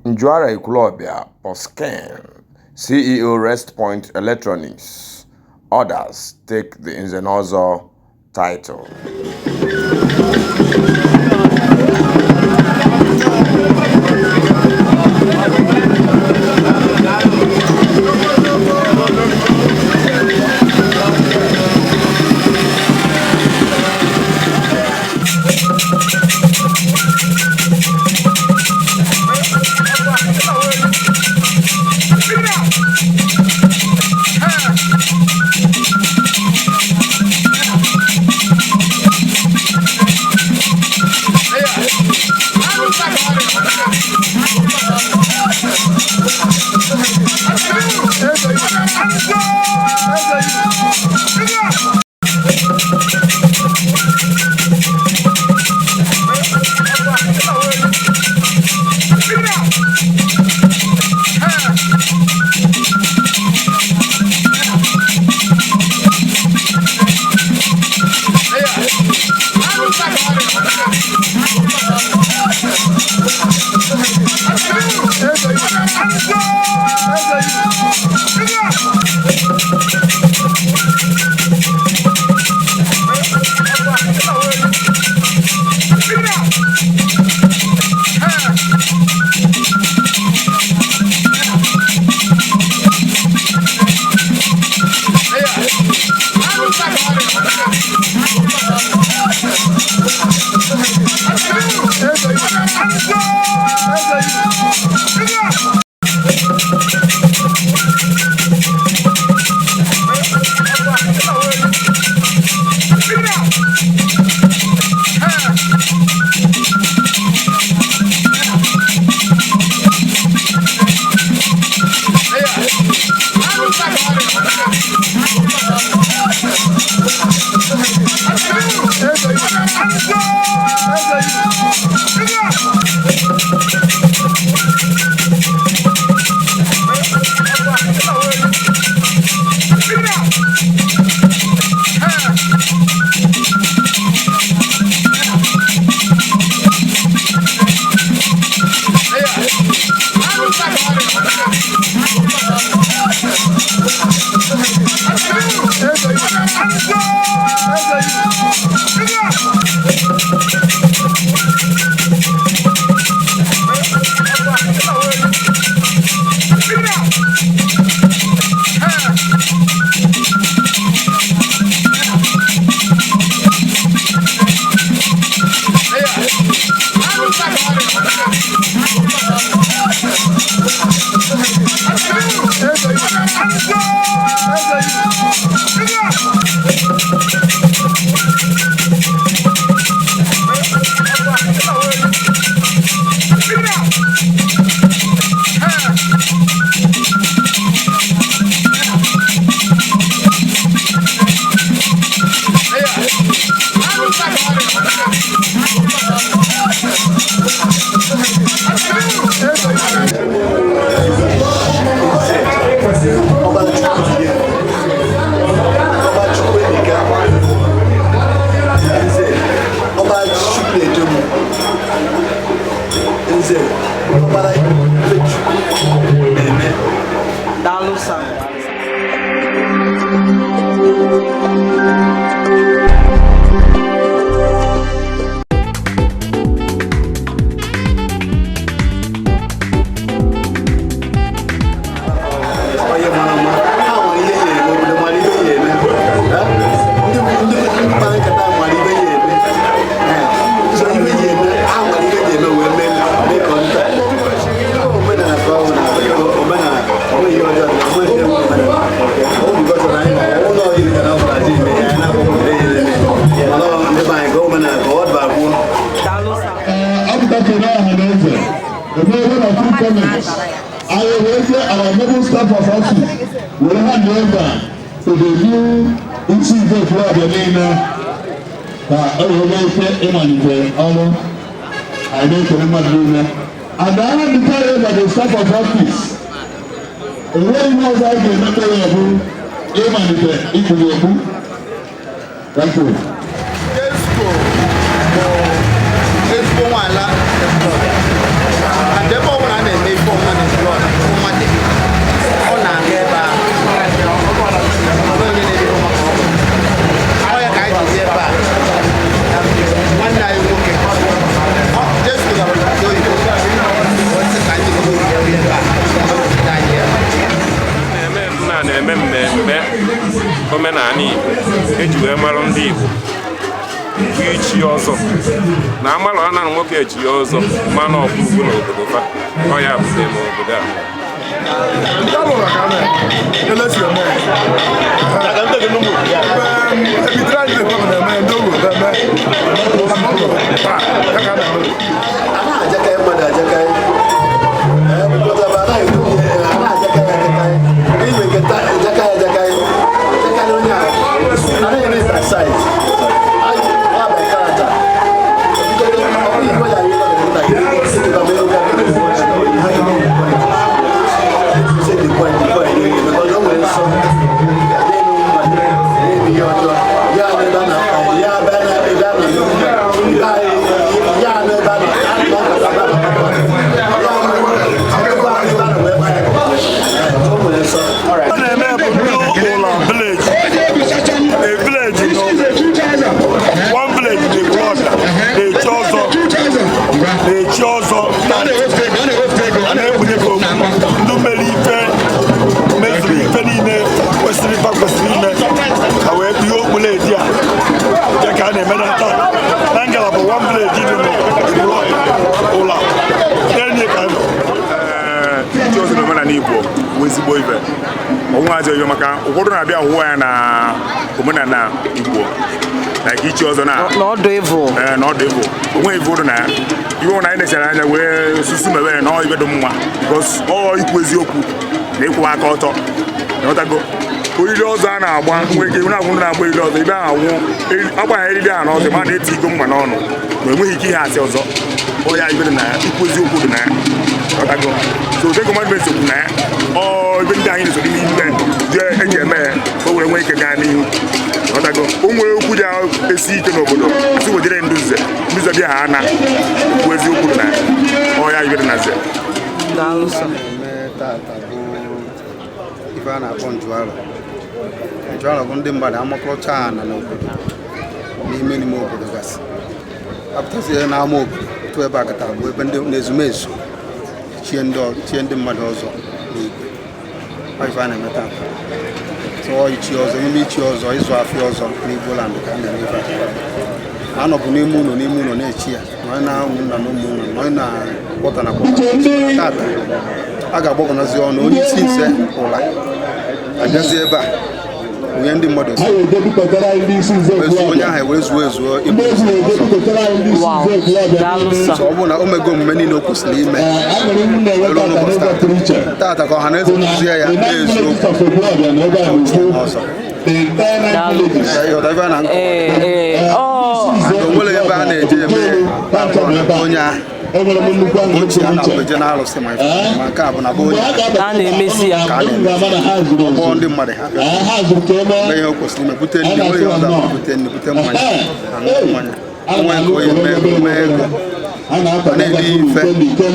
Njuara Ekwulobia Posken, CEO Rest Point Electronics, others take the Nze na Ozo title. I will say our noble staff of office will hand over to the new isi igwe Ekwulobia niile ka e wee nwee ike ịmalite ọrụ. Anyị na-ekele mmadụ niile. And I hand over the staff of office. Enweghị ihe ọzọ anyị ga-emepe ya bụ ịmalite ikpughe okpu. Thank you. Ezigbo bụ ezigbo nwaala Ekwulobia, and ebe ọbụla a na-eme ife Omenala Igbo eji wee mara ndị Igbo bụ ichi ọzọ na amalụ ana nwoke echi ya ọzọ, mana ọkwụrụgwo n'obodo fa ọ ya bute n'obodo a. Elesi eme ebitere anyị na-ekwe na-eme ndị ogo na-eme taa ya ka a na-eme. Anaghị mmadụ ajakarị anaghị ajakarị inwe nketa ejakarị ajakarị ajakarị onye a anaghị eme by size ọ by character. Ọ bụrụ igwe ya ihe na the point, the point, because o nwere nsọ n'elu mmadụ na-eme ihe ọjọọ ya n'ebe a na ya ebe a na ebe a na ya n'ebe a na A na-eme bụ ndị ụlọ village, a village nọ one village na-ekwu ọbịa na-echi ọzọ, na-echi ọzọ a na-ekpunye ka okpu ndị mere ife mezuru ife niile kwesịrị ife kwesịrị ime ka wee ihe okpuru edi a nke ka a na-eme na taa na ngalaba one village dị n'ụlọ ụlọ enyi ka nọ. Ichi ọzọ n'omenala Igbo bụ ezigbo ife ọnwụ ajọ ihe, maka ụfọdụ na-abịa hụwa ya na omenala Igbo like ichi ọzọ na n'ọdụ ịvụ. Ee, na ọdụ ịbụ onwe ife ụdụ na ya ihe ụna anyị nechara anya wee susu mewe ya na ọ ife dị mma, because ọ ikwu eziokwu na ịkwụwa aka ọtọ. Ịghọtago? Oriri ọzọ a na-agba nwere ike na-agwụ ndị na-agba eriri ọzọ ibe ahụ anwụ agbaghị eriri ahụ n'ọzọ ma na-eti igo mma n'ọnụ ma enweghị ike ihe asị ọzọ. Ọ ya ife dị na ya, ikwu eziokwu dị na ya. Ịghọtago? So Ten Commandments kwu na ya ọ ibe ndị anyị na-eso n'ime ikpe dị eji eme ya ka o were nwee ike gaa n'ihu. Ịghọtago? O nwere okwu dị esi ike n'obodo, asị wejere nduze nduze bịa ha na okwu eziokwu dị na ya. Ọ ya ibe dị na nze. Daalụ sọ. Na-eme tata bụ ife a na-akpọ njuarọ. Njuarọ bụ ndị mmadụ amakọrọcha ana n'obodo n'ime n'ime obodo gasị apụtazie n'ama obodo otu ebe a kịta bụ ebe ndị na-ezumezu chie ndị chie ndị mmadụ ọzọ n'igwe. Ọ ife a na-eme tata tụọ ichi ọzọ, emume ichi ọzọ, ịzụ afịa ọzọ n'Igbo land ka a na-eme ife a. Anọbụ n'ime ụlọ na-echi ya nọ na ụmụnna na ụmụnna nọ na kwọta na kwọta. Tata a ga-agbakọnazi ọnụ, onye isi nze ụla abịazi ebe a onye ndị mmadụ Ha ga-edepụtara anyị ndị isi nze ezu onye Ekwulọbịa. ahụ ewere zuo ezuo ịbụ Ndị ezi na-edepụtara anyị ndị isi nze Ekwulọbịa. Daalụ sọ. So ọ bụrụ na o mego omume niile o kwesịrị ime Ee, aṅụrị m na-enwe elu tata n'ụbọchị n'ụzọ pụrụ iche tata ka ọha na eze bụ na kụzie ya the nine na-eziokwu villages of Ekwulọbịa na ebe a na-ekwu ọzọ. the entire nine villages. Ịghọta ebe a na Ee, ee, ọ o nwere ebe a na-eje eme onye ahụ Enwere m nnukwu aṅụrị ochie a pụrụ iche. na-eje na-alụsị ma ife ma nke a bụ na be Mgbe onye a ga-abata Ka a na-emesi ya. Ka a na-emesi. ga-ama na ha zuru kpọọ ezu. ndị mmadụ ha bịa Ee, ha zuru ka eme. mee ihe o kwesịrị ime, bute nri, nwere ihe ọzọ abụ bute nri, bute mmanya, aṅụ mmanya onwe nke onye mee mee ego A a na-apụ na-eli ife,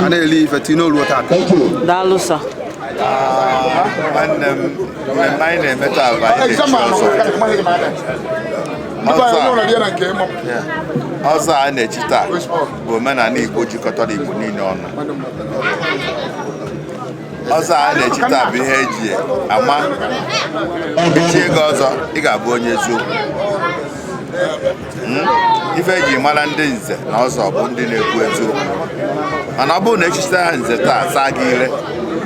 a na-eli ife tinye n'olu tata. Thank you. Daalụ sọ. Nwanne m, mmemme anyị na-eme taa bụ anyị na-echi ọzọ. Ọzọ a na-echi taa bụ omenala Igbo jikọtara Igbo niile ọnụ. Ọzọ a na-echi taa bụ ihe eji ama echie gị ọzọ, ị ga-abụ onye eziokwu. Ife eji mara ndị nze na ọzọ bụ ndị na-ekwu eziokwu, mana ọ bụrụ na echichita ha nze taa saa gị ire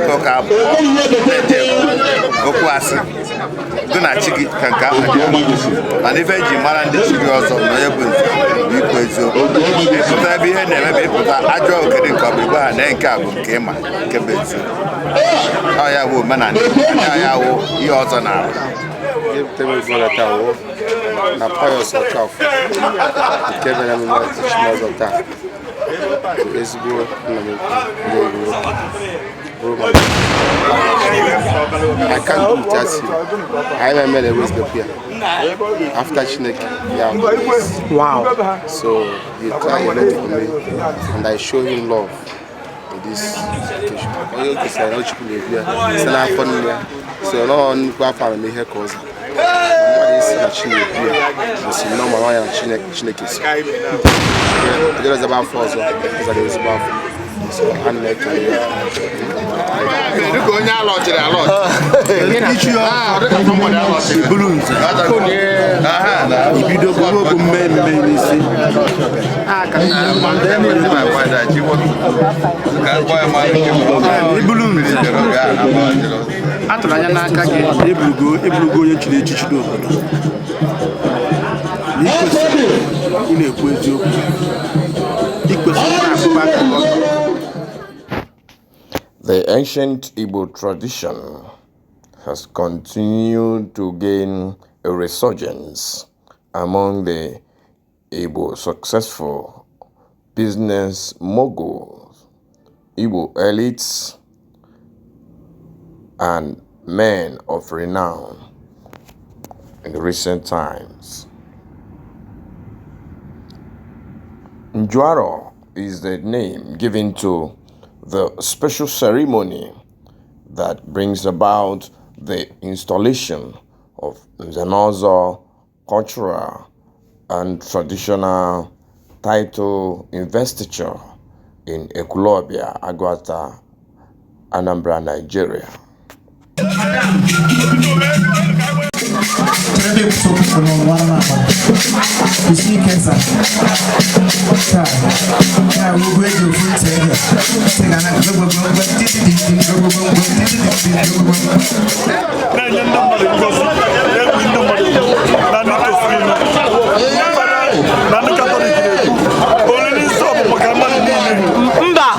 ka ụka abụọ na-eji ekwu okwu asị gị na chi gị ka nke ahụ dị. Mana ife eji mara ndị chi gị ọzọ na onye bụ nze bụ ikwu eziokwu. Ịpụta ebe ihe na-eme bụ ịpụta ajọ okere nke ọ bụ igwe ha na nke a bụ nke ịma nke bụ eziokwu. Ọ ya bụ omenala ya, ya wụ ihe ọzọ na-arụ. Ihe butere m taa wụ na Pius Okafor nke mere emume echimọzọ taa bụ ezigbo nna m ukwu, ndị enyi nwoke bụrụ mama. I can't do without him. Anyị mere ewezugakwu ya after Chineke ya. So he try a lot for me and I show him love in this occasion. Onye o gosiri na Chukwu na-ebu ya site n'afọ nne ya, so nọọ nnukwu afọ amamihe ka ọzọ mmadụ isi na Chineke ya gosi na ọ mara ya na Chineke, Chineke so ejerezebe afọ ọzọ zara ezigbo afọ. So ana m ekele ya. Dịka onye alọchiri alọchi. Ibulu nze ibido buru okwu mmemme n'isi. Ibulu nze Atụrụ anya n'aka gị. Eburugo eburugo onye chiri echichi n'obodo na ị kwesịrị ị na-ekwu eziokwu, ị kwesịrị ị na-akwụba aka gị ọtọ. The ancient Igbo tradition has continued to gain a resurgence among the Igbo successful business moguls, Igbo elites, and men of renown in recent times. Njuaro is the name given to the special ceremony that brings about the installation of Nze na Ọzọ cultural and traditional title investiture in Ekwulobia, Aguata, Anambra, Nigeria. Ebe ekwusa okwu n'ọnwa na-agba isi ike sa taa ya ugwu eji ofu ntị ege sị ga na gbogbogbogbo tititi gbogbogbogbo tititi gbogbogbogbo. Na-enye ndị mmadụ ngozi, na-ekpu ndị mmadụ na ndị tosiri ime. Fada na ndị Katọlik na-ekwu oriri nsọ bụ maka mmadụ niile. Mba,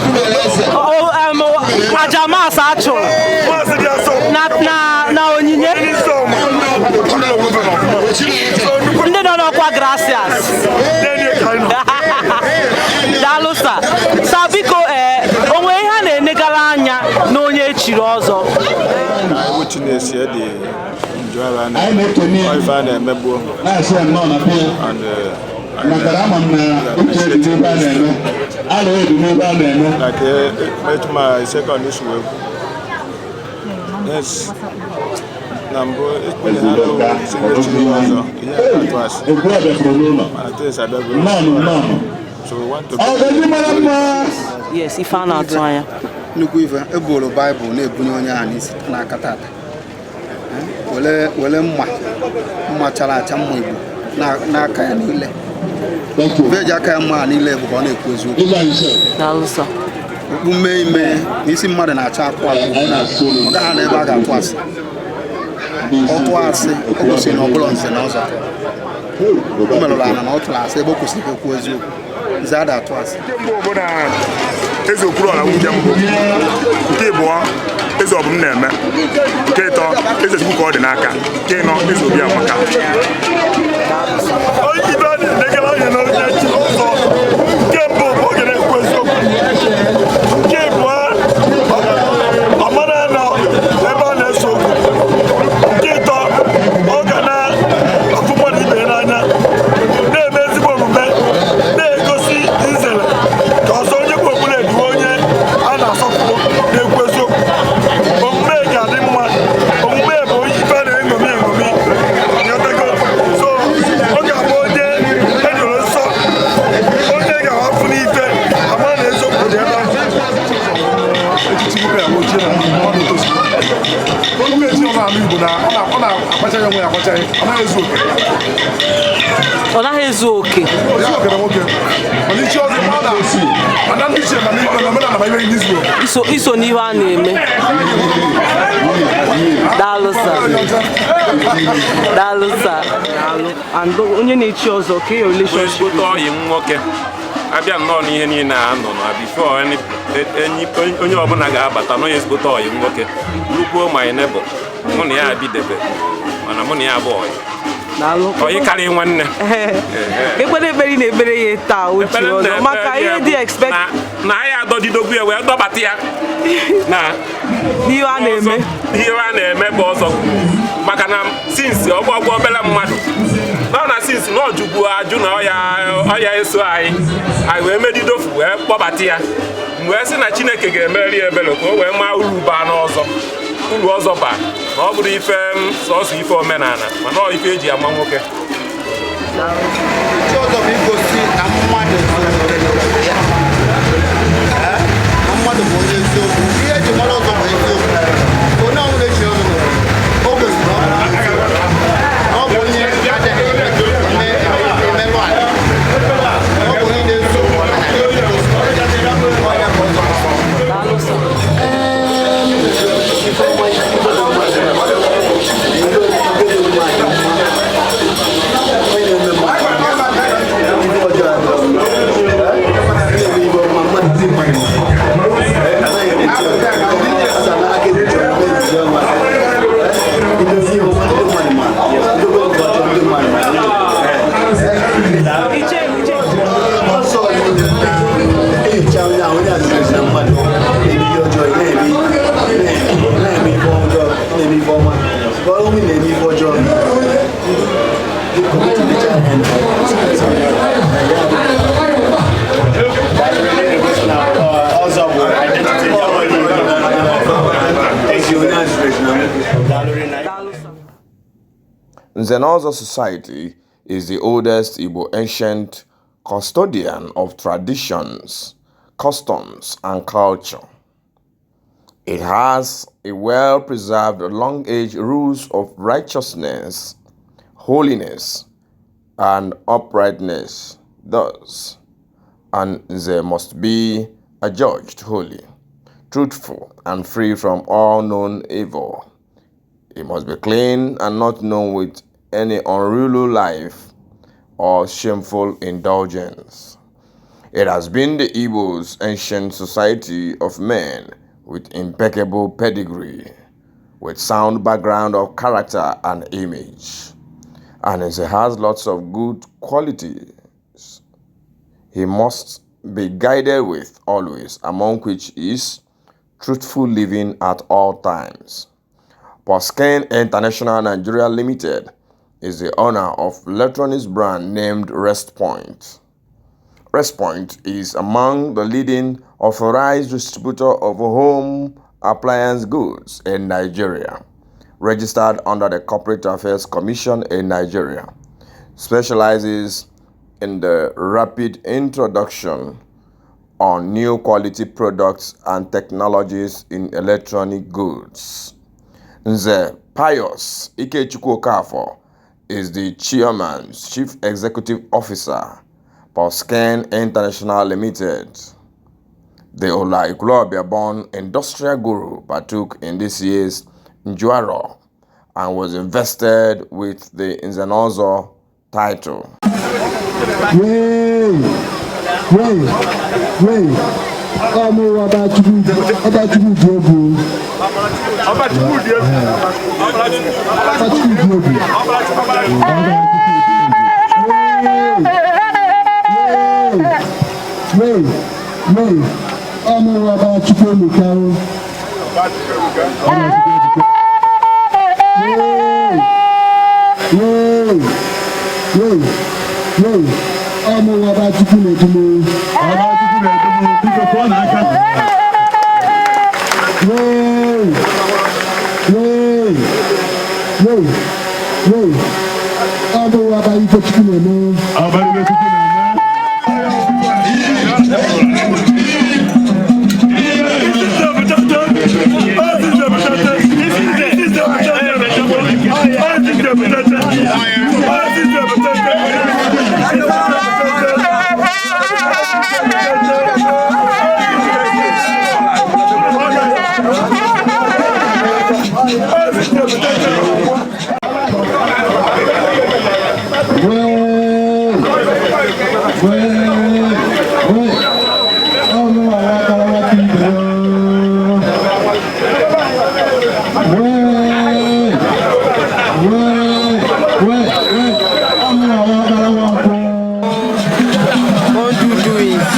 aja maasị a chụrụ Maasị dị asọ. na onyinye Oriri nsọ bụ maka ndị obodo chụrụ onwe ha n'ọfụma. So, nnukwu ndị nọ n'ọkwa, gracias. Na-enye ka anyị nọ. Daalụ sir. Sir, biko, ee, o nwere ihe a na-enegara anya na onye echiri ọzọ? Iwu Chineke dị njụara Anyị na-ekene ya. ife a na-emegbu Na-asị ya nnọọ na be ya. and Maka na ama m na uche dị n'ebe a na-eme, alụ dị n'ebe a na-eme. Like etu ma second isi wee kwu, yes, na mbụ ekpere ha na si echiri ọzọ ihe atụ asị Ekwu ọbịa n'ụlọ. Mana things abịago. Nnọọ nnọọ. So we want to Ọ ga-eji mara mma. Yes, ife a na-atụ anya. Nnukwu ife eburu Baịbụl na-ebunye onye ahụ n'isi n'aka tata. Were were mma mma chara acha, mma Igbo n'aka ya niile. Thank you. Ife eji aka ya mma ha niile bụ ka ọ na-ekwu eziokwu. Ịgba nse. Daalụ sir. Okpu mmee ime na isi mmadụ na-acha akwụ akwụ, Anyị na-asụ olu. ọ gaghị na ebe a ga-atụ asị. Ọ tụọ asị, o gosiri na ọ bụla nze na ọzọ o merụrụ ala na ọ tụrụ asị ebe o kwesịrị ka ekwu eziokwu. Nze ada atụ asị. Nke mbụ bụ na eze Okwuluọra bụ nke mbụ, nke ịbụọ eze ọbụm na-eme, nke ịtọ eze Chukwu ka ọ dị n'aka, nke ịnọ eze Obi Amaka. Onye ibe a na-elegara anya na onye chi ọzọ, nke mbụ bụ oge na-ekwu eziokwu, nke ịbụọ ọ mara na ebe a na-ese okwu, nke ịtọ ọ ga na-afụ mmadụ ibe ya n'anya, na-eme ezigbo omume, na-egosi nzere ka ọzọ onye bụ okpuru eduwe onye a na-asọpụrụ na-ekwu eziokwu. Omume ga-adị mma, omume bụ ife a na-eṅomi eṅomi. Ịghọtago? So ọ ga-abụ onye edoro nsọ, onye ga-ahapụ n'ife ama na eziokwu dị ebe ahụ. Echichi nwoke ya nwochie na mmadụ tozuru okwu echi ọ na-alụ Igbo na ọ na-akpachaghị onwe ya akpachaghị, ọ naghị ezu oke. Ọ naghị ezu oke. Ozu oke na nwoke, mana ichi ọzọ ma na mana ndị ichie mana ikpe na omenala ma ibe ndị zuru oke. Iso n'ihe a na-eme. Daalụ sir. Daalụ sir. Daalụ. And onye na-echi ọzọ, ka your relationship? Ezigbote ọyị m nwoke. Abịa nnọọ n'ihe niile a nọ na before onye ọbụla ga-abata n'onye ezigbote ọyị m nwoke rukwuo my neighbor, mụ na ya abidebe, mana mụ na ya bụ ọyị. Daalụ. Ọyị karịa nwanne. Ekpere ekpere ị na-ekpere ya taa ochie Ekpere m ọzọ na-ekpere maka ya ihe bụ dị expect na anyị adọdidogwu ya wee dọbata ya na n'ihe a na-eme. Ihe a na-eme bụ ọzọ, maka na since ọgbọgbọ obere mmadụ nọ na since na ọjụgbu ajụ na ọya eso anyị, anyị wee medidofu wee kpọbata ya, m wee sị na Chineke ga-emeri ebere ka o wee maa uru baa n'ọzọ, uru ọzọ baa na ọ bụrụ ife m sọsọ ife omenala, mana ọ ife eji ama nwoke. Ichi ọzọ bụ igosi na mmadụ zuru oke n'obodo ya. ife ọma ka ọ bụ na-eme ife ọjọọ ndị community lecha anya Ọzọ bụ identity ezi onye azụrụ na nwoke. Nze na Ọzọ Society is the oldest Igbo ancient custodian of traditions, customs and culture. It has a well-preserved long-age rules of righteousness, holiness and uprightness. Thus, an Nze must be adjudged holy, truthful and free from all known evil. He must be clean and not known with any unruly life or shameful indulgence. It has been the Igbo's ancient society of men with impeccable pedigree, with sound background of character and image. And it has lots of good qualities he must be guided with always, among which is truthful living at all times. Posken International Nigeria Limited is the owner of electronics brand named Restpoint. Restpoint is among the leading authorized distributor of home appliance goods in Nigeria, registered under the Corporate Affairs Commission in Nigeria, specializes in the rapid introduction on new quality products and technologies in electronic goods. Nze Pius Ikechukwu Okafor is the chairman, chief executive officer, Posken International Limited. The Ola Ekwulobia-born industrial guru partook in this year's Njuaro and was invested with the Nze na Ọzọ title. Wee! Wee! Wee! Ọmụ Ọbachukwu dị egwu. Ọbachukwu dị egwu. Ọbachukwu dị egwu. Wee! Wee! Ọmụ Ọbachukwu ebuka o. Ọbachukwu ebuka. Wee! Wee! Wee! Wee! Ọmụ Ọbachukwu na-edumo. Ọbachukwu na-edumo. Biko kụọ n'aka. Wee! Wee! Wee! Wee! Ọmụ Ọba Ifechukwu na-eme. Ọba Ifechukwu na-eme. Wee! Wee! Wee! Ọmụ àwọn akarawa ti bẹ̀rẹ̀. Wee! Wee! Wee! Wee! Ọmụ àwọn akarawa nkwụ. Don't do doings.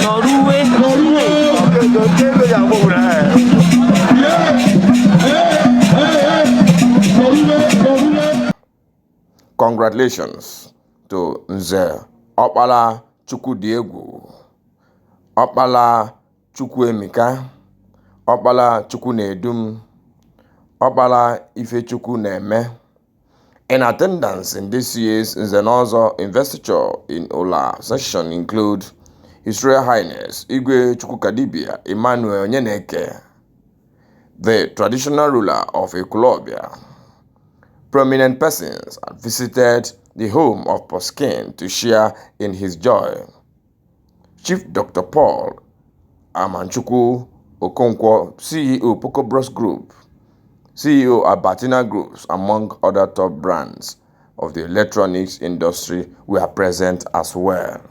Nọruwe. Congratulations to Nze Okpala Chukwudiegwu, Okpala Chukwuemeka, Okpala Chukwunedum, Okpala Ifechukwu Neme. In attendance in this year's Nze na Ọzọ investiture in Ola session include His Royal Highness Igwe Chukwukadibia Emmanuel Onyeneke, the traditional ruler of Ekwulobia. Prominent persons had visited the home of Poskin to share in his joy. Chief Dr. Paul Amanchukwu Okonkwo, CEO Poco Bros Group, CEO Albertina Groups, among other top brands of the electronics industry were present as well.